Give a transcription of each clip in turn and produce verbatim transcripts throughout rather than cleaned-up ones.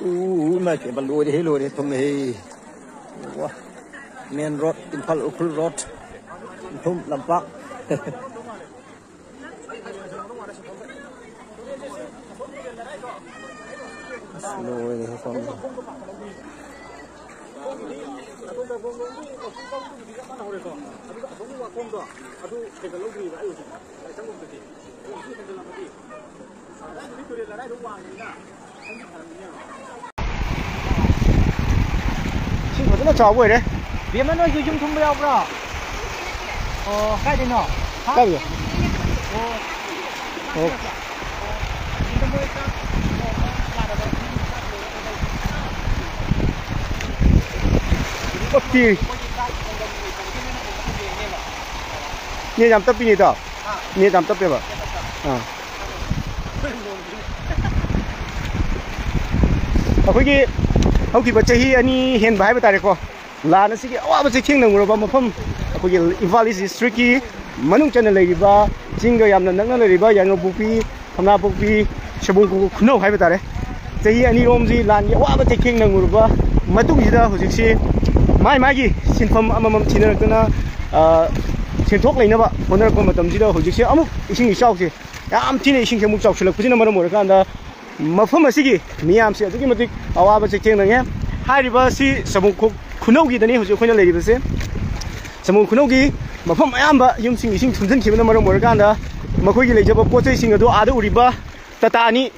ꯎ, ꯏꯃꯥꯏ ꯄꯦꯝꯃ, ꯂꯣꯏꯔꯦꯍꯦ, ꯂꯣꯏꯔꯦ, ꯊꯨꯝꯃꯦꯍꯦ꯫ ꯋꯥ꯫ ꯃꯦꯟ ꯔꯣꯗ, ꯏꯝꯐꯥꯜ ꯎꯈ꯭ꯔꯨꯜ ꯔꯣꯗ, ꯏꯟꯊꯨꯝ ꯂꯝꯄꯥꯛ꯫ ꯑꯁ, ꯂꯣꯏꯔꯦꯍꯦ, ꯁꯣꯝꯗ꯫ ꯏꯁꯤꯡ ꯐꯖꯅ ꯆꯥꯎꯕ ꯑꯣꯏꯔꯦ꯫ ꯕꯦꯝꯃ, ꯅꯣꯏꯁꯨ ꯌꯨꯝ ꯊꯨꯝꯕ ꯌꯥꯎꯕ꯭ꯔꯣ? ꯑꯣ, ꯀꯥꯏꯗꯩꯅꯣ? ꯍꯥ? ꯀꯥꯏꯗꯩꯅꯣ? ꯑꯣ꯫ ꯑꯣ꯫ ꯄꯛꯇꯤ꯫ ꯅꯦꯠ ꯌꯥꯝ ꯇꯞꯄꯤꯅꯦ, ꯏꯇꯥꯎ꯫ ꯅꯦꯠ ꯌꯥꯝ ꯇꯞꯄꯦꯕ꯫ ꯑꯥ꯫ ꯑꯩꯈꯣꯏꯒꯤ ꯍꯧꯈꯤꯕ ꯆꯍꯤ ꯑꯅꯤ ꯍꯦꯟꯕ ꯍꯥꯏꯕ ꯇꯥꯔꯦꯀꯣ, ꯂꯥꯟ ꯑꯁꯤꯒꯤ ꯑꯋꯥꯕ ꯆꯩꯊꯦꯡ ꯅꯪꯉꯨꯔꯕ ꯃꯐꯝ, ꯑꯩꯈꯣꯏꯒꯤ ꯏꯝꯐꯥꯜ ꯏꯁ ꯗꯤꯁꯇ꯭ꯔꯤꯛꯀꯤ ꯃꯅꯨꯡ ꯆꯟꯅ ꯂꯩꯔꯤꯕ, ꯆꯤꯡꯒ ꯌꯥꯝꯅ ꯅꯛꯅ ꯂꯩꯔꯤꯕ ꯌꯥꯏꯉꯪꯄꯣꯛꯄꯤ, ꯈꯝꯅꯥꯄꯣꯛꯄꯤ, ꯁꯕꯣꯡ ꯈꯨꯅꯧ ꯍꯥꯏꯕ ꯇꯥꯔꯦ꯫ ꯆꯍꯤ ꯑꯅꯤꯔꯣꯝꯁꯤ ꯂꯥꯟꯒꯤ ꯑꯋꯥꯕ ꯆꯩꯊꯦꯡ ꯅꯪꯉꯨꯔꯕ ꯃꯇꯨꯡꯁꯤꯗ, ꯍꯧꯖꯤꯛꯁꯤ ꯃꯥꯏ ꯃꯥꯒꯤ ꯁꯤꯟꯐꯝ ꯑꯃꯃꯝ ꯊꯤꯅꯔꯛꯇꯅ, ꯑ, ꯁꯦꯟꯊꯣꯛ ꯂꯩꯅꯕ ꯍꯣꯠꯅꯔꯛꯄ ꯃꯇꯝꯁꯤꯗ, ꯍꯧꯖꯤꯛꯁꯦ ꯑꯃꯨꯛ ꯏꯁꯤꯡ ꯏꯆꯥꯎꯁꯦ ꯌꯥꯝ ꯊꯤꯅ, ꯏꯁꯤꯡꯁꯦ ꯑꯃꯨꯛ ꯆꯥꯎꯁꯤꯜꯂꯛꯄꯁꯤꯅ ꯃꯔꯝ ꯑꯣꯏꯔꯀꯥꯟꯗ, ꯃꯐꯝ ꯑꯁꯤꯒꯤ ꯃꯤꯌꯥꯝꯁꯦ ꯑꯗꯨꯛꯀꯤ ꯃꯇꯤꯛ ꯑꯋꯥꯕ ꯆꯩꯊꯦꯡ ꯅꯪꯉꯦ꯫ ꯍꯥꯏꯔꯤꯕ ꯑꯁꯤ ꯁꯃꯨꯈꯣꯛ ꯈꯨꯅꯧꯒꯤꯗꯅꯤ ꯍꯧꯖꯤꯛ ꯑꯩꯈꯣꯏꯅ ꯂꯩꯔꯤꯕꯁꯦ꯫ ꯁꯃꯨ ꯈꯨꯅꯧꯒꯤ ꯃꯐꯝ ꯑꯌꯥꯝꯕ ꯌꯨꯝꯁꯤꯡ ꯏꯁꯤꯡ ꯊꯨꯝꯖꯤꯟꯈꯤꯕꯅ ꯃꯔꯝ ꯑꯣꯏꯔꯀꯥꯟꯗ, ꯃꯈꯣꯏꯒꯤ ꯂꯩꯖꯕ ꯄꯣꯠ ꯆꯩꯁꯤꯡ ꯑꯗꯨ ꯑꯥꯗ ꯎꯔꯤꯕ ꯇꯇꯥ ꯑꯅꯤ,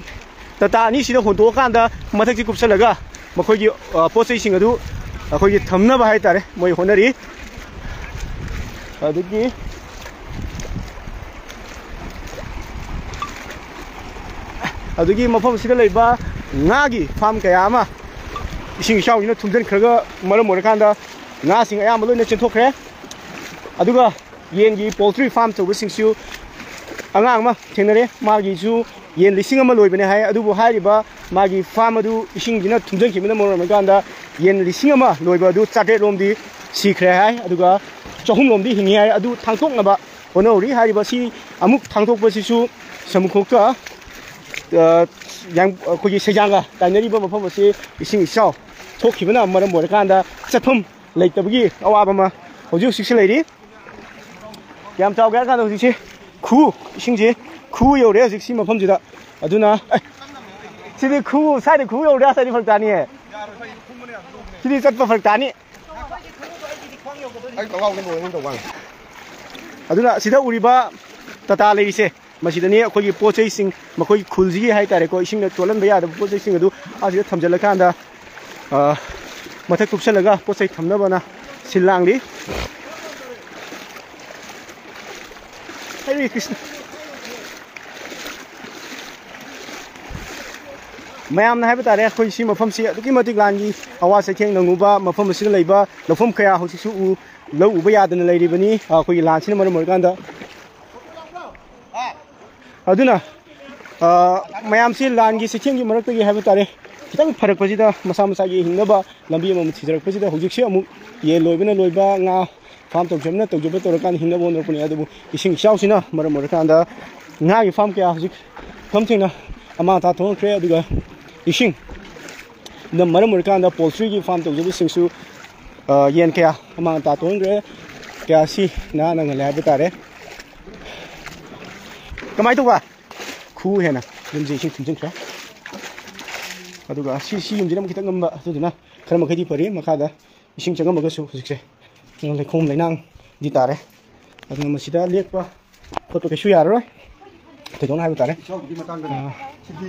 ꯇꯇꯥ ꯑꯅꯤꯁꯤꯗ ꯍꯣꯟꯗꯣꯛꯑꯀꯥꯟꯗ, ꯃꯊꯛꯁꯤ ꯀꯨꯞꯁꯜꯂꯒ, ꯃꯈꯣꯏꯒꯤ, ꯑ, ꯄꯣꯠ ꯆꯩꯁꯤꯡ ꯑꯗꯨ ꯑꯩꯈꯣꯏꯒꯤ ꯊꯝꯅꯕ ꯍꯥꯏ ꯇꯥꯔꯦ, ꯃꯣꯏ ꯍꯣꯠꯅꯔꯤ꯫ ꯑꯗꯒꯤ ꯑꯗꯨꯒꯤ ꯃꯐꯝ ꯑꯁꯤꯗ ꯂꯩꯕ ꯉꯥꯒꯤ ꯐꯥꯔꯝ ꯀꯌꯥ ꯑꯃ ꯏꯁꯤꯡ ꯏꯆꯥꯎꯁꯤꯅ ꯊꯨꯝꯖꯤꯟꯈ꯭ꯔꯒ ꯃꯔꯝ ꯑꯣꯏꯔꯀꯥꯟꯗ, ꯉꯥꯁꯤꯡ ꯑꯌꯥꯝꯕ ꯂꯣꯏꯅ ꯆꯦꯟꯊꯣꯛꯈ꯭ꯔꯦ꯫ ꯑꯗꯨꯒ ꯌꯦꯟꯒꯤ ꯄꯣꯜꯇ꯭ꯔꯤ ꯐꯥꯔꯝ ꯇꯧꯕꯁꯤꯡꯁꯨ, ꯑꯉꯥꯡ ꯑꯃ ꯊꯦꯡꯅꯔꯦ, ꯃꯥꯒꯤꯁꯨ ꯌꯦꯟ ꯂꯤꯁꯤꯡ ꯑꯃ ꯂꯣꯏꯕꯅꯦ ꯍꯥꯏ꯫ ꯑꯗꯨꯕꯨ ꯍꯥꯏꯔꯤꯕ ꯃꯥꯒꯤ ꯐꯥꯔꯝ ꯑꯗꯨ ꯏꯁꯤꯡꯁꯤꯅ ꯊꯨꯝꯖꯤꯟꯈꯤꯕꯅ ꯃꯔꯝ ꯑꯣꯏꯔꯀꯥꯟꯗ, ꯌꯦꯟ ꯂꯤꯁꯤꯡ ꯑꯃ ꯂꯣꯏꯕ ꯑꯗꯨ ꯆꯥꯇ꯭ꯔꯦꯠ ꯔꯣꯝꯗꯤ ꯁꯤꯈ꯭ꯔꯦ ꯍꯥꯏ꯫ ꯑꯗꯨꯒ ꯆꯍꯨꯝ ꯔꯣꯝꯗꯤ ꯍꯤꯡꯉꯤ ꯍꯥꯏ꯫ ꯑꯗꯨ ꯊꯥꯡꯇꯣꯛꯅꯕ ꯍꯣꯠꯅꯍꯧꯔꯤ꯫ ꯍꯥꯏꯔꯤꯕ ꯑꯁꯤ ꯑꯃꯨꯛ ꯊꯥꯡꯗꯣꯛꯄꯁꯤꯁꯨ ꯁꯃꯨꯈꯣꯛꯀ ꯑ, ꯌꯥꯡ-, ꯑꯩꯈꯣꯏꯒꯤ ꯁꯩꯖꯥꯡꯒ ꯇꯥꯏꯅꯔꯤꯕ ꯃꯐꯝ ꯑꯁꯤ ꯏꯁꯤꯡ ꯏꯆꯥꯎ ꯊꯣꯛꯈꯤꯕꯅ ꯃꯔꯝ ꯑꯣꯏꯔꯀꯥꯟꯗ ꯆꯠꯐꯝ ꯂꯩꯇꯕꯒꯤ ꯑꯋꯥꯕ ꯑꯃ ꯍꯧꯖꯤꯛ ꯍꯧꯖꯤꯛꯁꯨ ꯂꯩꯔꯤ꯫ ꯀꯌꯥꯝ ꯆꯥꯎꯒꯦ ꯍꯥꯏꯔ ꯀꯥꯟꯗ ꯍꯧꯖꯤꯛꯁꯤ ꯈꯨ, ꯏꯁꯤꯡꯁꯤ ꯈꯨ ꯌꯧꯔꯦ ꯍꯧꯖꯤꯛꯁꯤ ꯃꯐꯝꯁꯤꯗ꯫ ꯑꯗꯨꯅ, ꯑꯦ, ꯁꯤꯗꯤ ꯈꯨ, ꯁ꯭ꯋꯥꯏꯗ ꯈꯨ ꯌꯧꯔꯦ, ꯁ꯭ꯋꯥꯏꯗꯤ ꯐꯔꯛ ꯇꯥꯅꯤꯌꯦ꯫ ꯁꯤꯗꯤ ꯆꯠꯄ ꯐꯔꯛ ꯇꯥꯅꯤ꯫ ꯑꯗꯨꯅ ꯁꯤꯗ ꯎꯔꯤꯕ ꯇꯥꯇꯥ ꯂꯩꯔꯤꯁꯦ, ꯃꯁꯤꯗꯅꯤ ꯑꯩꯈꯣꯏꯒꯤ ꯄꯣꯠ ꯆꯩꯁꯤꯡ, ꯃꯈꯣꯏ ꯈꯨꯜꯁꯤꯒꯤ ꯍꯥꯏꯇꯥꯔꯦꯀꯣ, ꯏꯁꯤꯡꯅ ꯆꯣꯠꯍꯟꯕ ꯌꯥꯗꯕ ꯄꯣꯠ ꯆꯩꯁꯤꯡ ꯑꯗꯨ ꯑꯁꯤꯗ ꯊꯝꯖꯤꯜꯂꯀꯥꯟꯗ, ꯑ, ꯃꯊꯛ ꯀꯨꯞꯁꯜꯂꯒ ꯄꯣꯠ ꯆꯩ ꯊꯝꯅꯕꯅ ꯁꯤꯜ ꯂꯥꯡꯂꯤ꯫ ꯍꯔꯦ ꯀ꯭ꯔꯤꯁꯅ꯫ ꯃꯌꯥꯝꯅ ꯍꯥꯏꯕ ꯇꯥꯔꯦ, ꯑꯩꯈꯣꯏ ꯁꯤ ꯃꯐꯝꯁꯤ ꯑꯗꯨꯛꯀꯤ ꯃꯇꯤꯛ ꯂꯥꯟꯒꯤ ꯑꯋꯥ ꯆꯩꯊꯦꯡ ꯅꯪꯉꯨꯕ ꯃꯐꯝ ꯑꯁꯤꯗ ꯂꯩꯕ ꯂꯧꯐꯝ ꯀꯌꯥ ꯍꯧꯖꯤꯛꯁꯨ ꯎ, ꯂꯧ ꯎꯕ ꯌꯥꯗꯅ ꯂꯩꯔꯤꯕꯅꯤ, ꯑꯩꯈꯣꯏꯒꯤ ꯂꯥꯟꯁꯤꯅ ꯃꯔꯝ ꯑꯣꯏꯔꯀꯥꯟꯗ꯫ ꯑꯗꯨꯅ, ꯑ, ꯃꯌꯥꯝꯁꯤ ꯂꯥꯟꯒꯤ ꯆꯩꯊꯦꯡꯒꯤ ꯃꯔꯛꯇꯒꯤ ꯍꯥꯏꯕ ꯇꯥꯔꯦ, ꯈꯤꯇꯪ ꯐꯔꯛꯄꯁꯤꯗ, ꯃꯁꯥ ꯃꯁꯥꯒꯤ ꯍꯤꯡꯅꯕ ꯂꯝꯕꯤ ꯑꯃꯃꯨꯛ ꯊꯤꯖꯔꯛꯄꯁꯤꯗ, ꯍꯧꯖꯤꯛꯁꯤ ꯑꯃꯨꯛ ꯌꯦꯟ ꯂꯣꯏꯕꯅ ꯂꯣꯏꯕ, ꯉꯥ ꯐꯥꯝ ꯇꯧꯖꯕꯅ ꯇꯧꯖꯕ ꯇꯧꯔꯀꯥꯟꯗ ꯍꯤꯡꯅꯕ ꯍꯣꯠꯅꯔꯛꯄꯅꯤ꯫ ꯑꯗꯨꯕꯨ ꯏꯁꯤꯡ ꯏꯆꯥꯎꯁꯤꯅ ꯃꯔꯝ ꯑꯣꯏꯔꯀꯥꯟꯗ ꯉꯥꯒꯤ ꯐꯥꯝ ꯀꯌꯥ ꯍꯧꯖꯤꯛ ꯃꯐꯝ ꯊꯦꯡꯅ ꯑꯃꯥꯡ ꯑꯇꯥ ꯊꯣꯛꯍꯟꯈ꯭ꯔꯦ꯫ ꯑꯗꯨꯒ ꯏꯁꯤꯡꯅ ꯃꯔꯝ ꯑꯣꯏꯔꯀꯥꯟꯗ ꯄꯣꯜꯇ꯭ꯔꯤꯒꯤ ꯐꯥꯝ ꯇꯧꯖꯕꯁꯤꯡꯁꯨ, ꯑ, ꯌꯦꯟ ꯀꯌꯥ ꯑꯃꯥꯡ ꯑꯇꯥ ꯊꯣꯛꯍꯟꯈ꯭ꯔꯦ꯫ ꯀꯌꯥ ꯁꯤ ꯅꯍꯥ ꯅꯪꯍꯜꯂꯦ ꯍꯥꯏꯕ ꯇꯥꯔꯦ꯫ ꯀꯃꯥꯏꯅ ꯇꯧꯕ? ꯈꯨ ꯍꯦꯟꯅ ꯌꯨꯝꯁꯦ ꯏꯁꯤꯡ ꯊꯨꯝꯖꯤꯟꯈ꯭ꯔꯦ꯫ ꯑꯗꯨꯒ ꯁꯤ, ꯁꯤ ꯌꯨꯝꯁꯤꯅ ꯑꯃꯨꯛ ꯈꯤꯇꯪ ꯉꯝꯕ, ꯑꯗꯨꯗꯨꯅ ꯈꯔ ꯃꯈꯩꯗꯤ ꯐꯔꯤ꯫ ꯃꯈꯥꯗ ꯏꯁꯤꯡ ꯆꯪꯉꯝꯃꯒꯁꯨ ꯍꯧꯖꯤꯛꯁꯦ ꯂꯩꯈꯣꯝ ꯂꯩꯅꯥꯡꯗꯤ ꯇꯥꯔꯦ꯫ ꯑꯗꯨꯅ ꯃꯁꯤꯗ ꯂꯦꯛꯄ ꯈꯣꯠꯄ ꯀꯩꯁꯨ ꯌꯥꯔꯔꯣꯏ, ꯊꯣꯏꯗꯣꯛꯅ ꯍꯥꯏꯕ ꯇꯥꯔꯦ꯫ ꯏꯆꯥꯎꯗꯨꯒꯤ ꯃꯇꯥꯡꯗꯅꯦ꯫ ꯑꯥ꯫ ꯁꯤꯗꯤ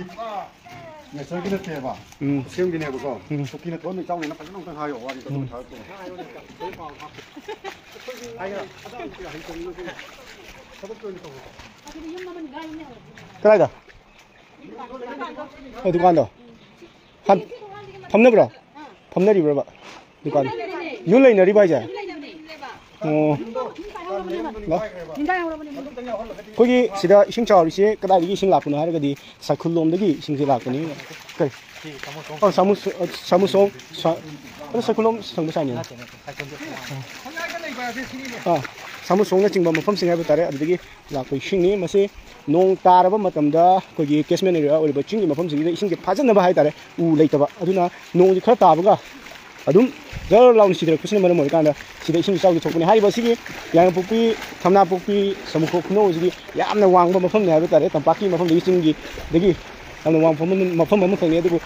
ꯅꯦꯆꯔꯒꯤ ꯅꯠꯇꯦꯕ꯫ ꯎꯝ꯫ ꯈꯨꯠꯁꯦꯝꯒꯤꯅꯦꯕꯀꯣ꯫ ꯎꯝ꯫ ꯄꯨꯈ꯭ꯔꯤꯅ ꯊꯣꯛꯍꯟꯕ ꯏꯆꯥꯎꯅꯦꯅ ꯐꯖꯅ ꯑꯝꯇꯪ ꯍꯥꯏꯌꯣ, ꯋꯥꯔꯤꯗꯣ ꯎꯝ꯫ ꯑꯗꯨꯝ ꯊꯥꯔꯛꯇꯣ꯫ ꯀꯗꯥꯏꯗ? ꯑꯣ, ꯗꯨꯀꯥꯟꯗꯣ? ꯐꯝ-, ꯐꯝꯅꯕ꯭ꯔꯣ? ꯐꯝꯅꯔꯤꯕ꯭ꯔꯕ? ꯗꯨꯀꯥꯟ꯫ ꯌꯨꯝ ꯂꯩꯅꯔꯤꯕ ꯍꯥꯏꯁꯦ? ꯑꯣ꯫ ꯂꯥꯎ꯫ ꯑꯩꯈꯣꯏꯒꯤ ꯁꯤꯗ ꯏꯁꯤꯡ ꯆꯥꯎꯔꯤꯁꯦ ꯀꯗꯥꯏꯗꯒꯤ ꯏꯁꯤꯡ ꯂꯥꯛꯄꯅꯣ ꯍꯥꯏꯔꯒꯗꯤ ꯁꯥꯏꯈꯨꯜ ꯂꯣꯝꯗꯒꯤ ꯏꯁꯤꯡꯁꯦ ꯂꯥꯛꯄꯅꯤ꯫ ꯀꯔꯤ? ꯑꯣ, ꯁꯥꯃꯨ-, ꯁꯥꯃꯨꯁꯣꯝ, ꯁꯥ-, ꯑꯗꯣ ꯁꯥꯏꯈꯨꯜ ꯂꯣꯝ ꯁꯪꯕ ꯁꯥꯏꯅꯦ꯫ ꯑꯥ꯫ ꯁꯥꯃꯨꯁꯣꯡꯅꯆꯤꯡꯕ ꯃꯐꯝꯁꯤꯡ ꯍꯥꯏꯕ ꯇꯥꯔꯦ, ꯑꯗꯨꯗꯒꯤ ꯂꯥꯛꯄ ꯏꯁꯤꯡꯅꯤ꯫ ꯃꯁꯤ ꯅꯣꯡ ꯇꯥꯔꯕ ꯃꯇꯝꯗ ꯑꯩꯈꯣꯏꯒꯤ catchment area ꯑꯣꯏꯔꯤꯕ ꯆꯤꯡꯒꯤ ꯃꯐꯝꯁꯤꯡꯁꯤꯗ ꯏꯁꯤꯡꯁꯦ ꯐꯥꯖꯤꯟꯅꯕ ꯍꯥꯏ ꯇꯥꯔꯦ, ꯎ ꯂꯩꯇꯕ꯫ ꯑꯗꯨꯅ ꯅꯣꯡꯁꯦ ꯈꯔ ꯇꯥꯕꯒ ꯑꯗꯨꯝ ꯖꯔ ꯂꯥꯎꯅ ꯁꯤꯊꯔꯛꯄꯁꯤꯅ ꯃꯔꯝ ꯑꯣꯏꯔꯀꯥꯟꯗ ꯁꯤꯗ ꯏꯁꯤꯡ ꯏꯆꯥꯎꯁꯦ ꯊꯣꯛꯄꯅꯤ꯫ ꯍꯥꯏꯔꯤꯕ ꯑꯁꯤꯒꯤ ꯌꯥꯏꯉꯪꯄꯣꯛꯄꯤ, ꯊꯝꯅꯥꯄꯣꯛꯄꯤ, ꯁꯃꯨꯈꯣꯛ ꯈꯨꯅꯧ ꯑꯁꯤꯒꯤ ꯌꯥꯝꯅ ꯋꯥꯡꯕ ꯃꯐꯝꯅꯤ ꯍꯥꯏꯕ ꯇꯥꯔꯦ, ꯇꯝꯄꯥꯛꯀꯤ ꯃꯐꯝꯗꯒꯤ ꯆꯤꯡꯒꯤ, ꯑꯗꯒꯤ ꯌꯥꯝꯅ ꯋꯥꯡꯕ ꯃꯐꯝ, ꯃꯐꯝ ꯑꯃꯈꯛꯅꯤ꯫ ꯑꯗꯨꯕꯨ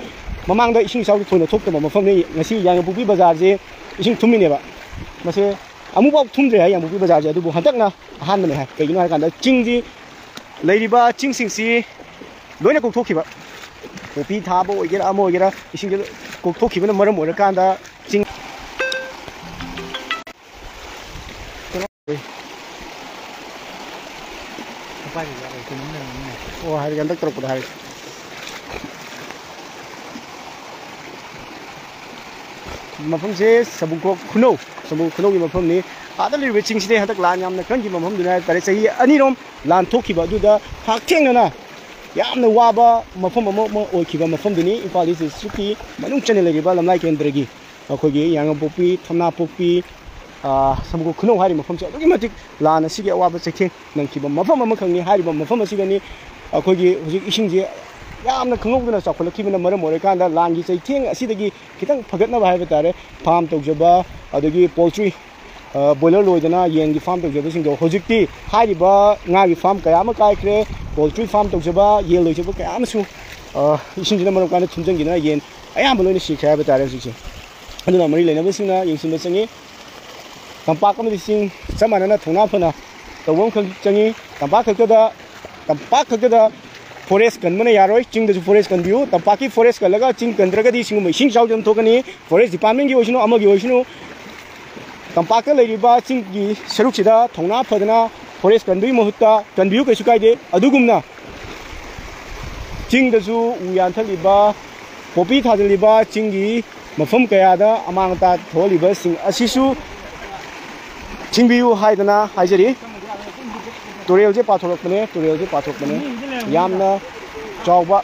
ꯃꯃꯥꯡꯗ ꯏꯁꯤꯡ ꯏꯆꯥꯎꯁꯦ ꯊꯣꯏꯅ ꯊꯣꯛꯇꯕ ꯃꯐꯝꯅꯤ꯫ ꯉꯁꯤ ꯌꯥꯏꯉꯪꯄꯣꯛꯄꯤ ꯕꯖꯥꯔꯁꯦ ꯏꯁꯤꯡ ꯊꯨꯝꯃꯤꯅꯦꯕ꯫ ꯃꯁꯦ ꯑꯃꯨꯛꯐꯥꯎ ꯊꯨꯝꯗ꯭ꯔꯦ ꯍꯥꯏ ꯌꯥꯏꯉꯪꯄꯣꯛꯄꯤ ꯕꯖꯥꯔꯁꯦ, ꯑꯗꯨꯕꯨ ꯍꯟꯗꯛꯅ ꯑꯍꯥꯟꯕꯅꯦ ꯍꯥꯏ꯫ ꯀꯩꯒꯤꯅꯣ ꯍꯥꯏꯔꯀꯥꯟꯗ ꯆꯤꯡꯁꯤ, ꯂꯩꯔꯤꯕ ꯆꯤꯡꯁꯤꯡꯁꯤ ꯂꯣꯏꯅ ꯀꯣꯛꯊꯣꯛꯈꯤꯕ, ꯄꯣꯄꯤ ꯊꯥꯕ ꯑꯣꯏꯒꯦꯔꯥ ꯑꯃ ꯑꯣꯏꯒꯦꯔꯥ, ꯏꯁꯤꯡꯁꯦ ꯀꯣꯛꯊꯣꯛꯈꯤꯕꯅ ꯃꯔꯝ ꯑꯣꯏꯔꯀꯥꯟꯗ ꯆꯤꯡ ꯑꯣ, ꯍꯥꯏꯔꯒꯦ, ꯍꯟꯗꯛ ꯇꯧꯔꯛꯄꯗ ꯍꯥꯏꯔꯒꯦ꯫ ꯃꯐꯝꯁꯦ ꯁꯃꯨꯈꯣꯛ ꯈꯨꯅꯧ, ꯁꯃꯨꯈꯣꯛ ꯈꯨꯅꯧꯒꯤ ꯃꯐꯝꯅꯤ꯫ ꯑꯥꯗ ꯂꯩꯔꯤꯕ ꯆꯤꯡꯁꯤꯗꯤ ꯍꯟꯗꯛ ꯂꯥꯟ ꯌꯥꯝꯅ ꯀꯟꯈꯤꯕ ꯃꯐꯝꯗꯨꯅꯤ ꯍꯥꯏ ꯇꯥꯔꯦ꯫ ꯆꯍꯤ ꯑꯅꯤꯔꯣꯝ ꯂꯥꯟ ꯊꯣꯛꯈꯤꯕ ꯑꯗꯨꯗ ꯍꯛꯊꯦꯡꯅꯅ ꯌꯥꯝꯅ ꯋꯥꯕ ꯃꯐꯝ ꯑꯃ, ꯑꯃ ꯑꯣꯏꯈꯤꯕ ꯃꯐꯝꯗꯨꯅꯤ, ꯏꯝꯐꯥꯜ ꯏꯁ ꯗꯤꯁꯇ꯭ꯔꯤꯛꯀꯤ ꯃꯅꯨꯡ ꯆꯟꯅ ꯂꯩꯔꯤꯕ ꯂꯝꯂꯥꯏ ꯀꯦꯟꯗ꯭ꯔꯒꯤ ꯑꯩꯈꯣꯏꯒꯤ ꯌꯥꯏꯉꯪꯄꯣꯛꯄꯤ, ꯊꯝꯅꯥꯄꯣꯛꯄꯤ, ꯑꯥ, ꯁꯃꯨꯈꯣꯛ ꯈꯨꯅꯧ ꯍꯥꯏꯔꯤꯕ ꯃꯐꯝꯁꯦ ꯑꯗꯨꯛꯀꯤ ꯃꯇꯤꯛ ꯂꯥꯟ ꯑꯁꯤꯒꯤ ꯑꯋꯥꯕ ꯆꯩꯊꯦꯡ ꯅꯪꯈꯤꯕ ꯃꯐꯝ ꯑꯃꯈꯛꯅꯤ꯫ ꯍꯥꯏꯔꯤꯕ ꯃꯐꯝ ꯑꯁꯤꯗꯅꯤ ꯑꯩꯈꯣꯏꯒꯤ ꯍꯧꯖꯤꯛ ꯏꯁꯤꯡꯁꯦ ꯌꯥꯝꯅ ꯈꯪꯍꯧꯗꯅ ꯆꯥꯎꯈꯠꯂꯛꯈꯤꯕꯅ ꯃꯔꯝ ꯑꯣꯏꯔꯀꯥꯟꯗ ꯂꯥꯟꯒꯤ ꯆꯩꯊꯦꯡ ꯑꯁꯤꯗꯒꯤ ꯈꯤꯇꯪ ꯐꯒꯠꯅꯕ ꯍꯥꯏꯕ ꯇꯥꯔꯦ, ꯐꯥꯝ ꯇꯧꯖꯕ, ꯑꯗꯒꯤ ꯄꯣꯜꯇ꯭ꯔꯤ, ꯑ, ꯕꯣꯏꯂꯔ ꯂꯣꯏꯗꯅ ꯌꯦꯟꯒꯤ ꯐꯥꯝ ꯇꯧꯖꯕꯁꯤꯡꯗꯣ ꯍꯧꯖꯤꯛꯇꯤ ꯍꯥꯏꯔꯤꯕ ꯉꯥꯒꯤ ꯐꯥꯝ ꯀꯌꯥ ꯑꯃ ꯀꯥꯏꯈ꯭ꯔꯦ, ꯄꯣꯜꯇ꯭ꯔꯤ ꯐꯥꯝ ꯇꯧꯖꯕ, ꯌꯦꯟ ꯂꯣꯏꯖꯕ ꯀꯌꯥ ꯑꯃꯁꯨ, ꯑ, ꯏꯁꯤꯡꯁꯤꯅ ꯃꯔꯝ ꯀꯥꯏꯅ ꯊꯨꯝꯖꯤꯟꯈꯤꯗꯅ ꯌꯦꯟ ꯑꯌꯥꯝꯕ ꯂꯣꯏꯅ ꯁꯤꯈ꯭ꯔꯦ ꯍꯥꯏꯕ ꯇꯥꯔꯦ ꯍꯧꯖꯤꯛꯁꯦ꯫ ꯑꯗꯨꯅ ꯃꯔꯤ ꯂꯩꯅꯕꯁꯤꯡꯅ ꯌꯦꯡꯁꯤꯟꯕ ꯆꯪꯉꯤ꯫ ꯇꯝꯄꯥꯛ ꯑꯃꯗꯤ ꯆꯤꯡ ꯆꯞ ꯃꯥꯟꯅꯅ ꯊꯧꯅꯥ ꯐꯅ ꯇꯧꯕ ꯑꯃꯈꯛ ꯆꯪꯉꯤ꯫ ꯇꯝꯄꯥꯛ ꯈꯛꯇꯗ, ꯇꯝꯄꯥꯛ ꯈꯛꯇꯗ ꯐꯣꯔꯦꯁ ꯀꯟꯕꯅ ꯌꯥꯔꯣꯏ, ꯆꯤꯡꯗꯁꯨ ꯐꯣꯔꯦꯁ ꯀꯟꯕꯤꯌꯨ꯫ ꯇꯝꯄꯥꯛꯀꯤ ꯐꯣꯔꯦꯁ ꯀꯜꯂꯒ ꯆꯤꯡ ꯀꯟꯗ꯭ꯔꯒꯗꯤ ꯁꯤꯒꯨꯝꯕ ꯏꯁꯤꯡ ꯏꯆꯥꯎꯁꯦ ꯑꯗꯨꯝ ꯊꯣꯛꯀꯅꯤ꯫ ꯐꯣꯔꯦꯁ ꯗꯤꯄꯥꯔꯠꯃꯦꯟꯒꯤ ꯑꯣꯏꯁꯅꯨ, ꯑꯃꯒꯤ ꯑꯣꯏꯁꯅꯨ, ꯇꯝꯄꯥꯛꯇ ꯂꯩꯔꯤꯕ ꯆꯤꯡꯒꯤ ꯁꯔꯨꯛꯁꯤꯗ ꯊꯧꯅꯥ ꯐꯗꯅ ꯐꯣꯔꯦꯁ ꯀꯟꯕꯒꯤ ꯃꯍꯨꯠꯇ ꯀꯟꯕꯤꯌꯨ, ꯀꯩꯁꯨ ꯀꯥꯏꯗꯦ꯫ ꯑꯗꯨꯒꯨꯝꯅ ꯆꯤꯡꯗꯁꯨ ꯎ ꯌꯥꯟꯊꯠꯂꯤꯕ, ꯄꯣꯄꯤ ꯊꯥꯖꯤꯜꯂꯤꯕ ꯆꯤꯡꯒꯤ ꯃꯐꯝ ꯀꯌꯥꯗ ꯑꯃꯥꯡ ꯑꯇꯥ ꯊꯣꯛꯍꯜꯂꯤꯕꯁꯤꯡ ꯑꯁꯤꯁꯨ ꯊꯤꯡꯕꯤꯌꯨ ꯍꯥꯏꯗꯅ ꯍꯥꯏꯖꯔꯤ꯫ ꯇꯨꯔꯦꯜꯁꯦ ꯄꯥꯊꯣꯔꯛꯄꯅꯦ, ꯇꯨꯔꯦꯜꯁꯦ ꯄꯥꯊꯣꯛꯄꯅꯦ꯫ ꯌꯥꯝꯅ ꯆꯥꯎꯕ,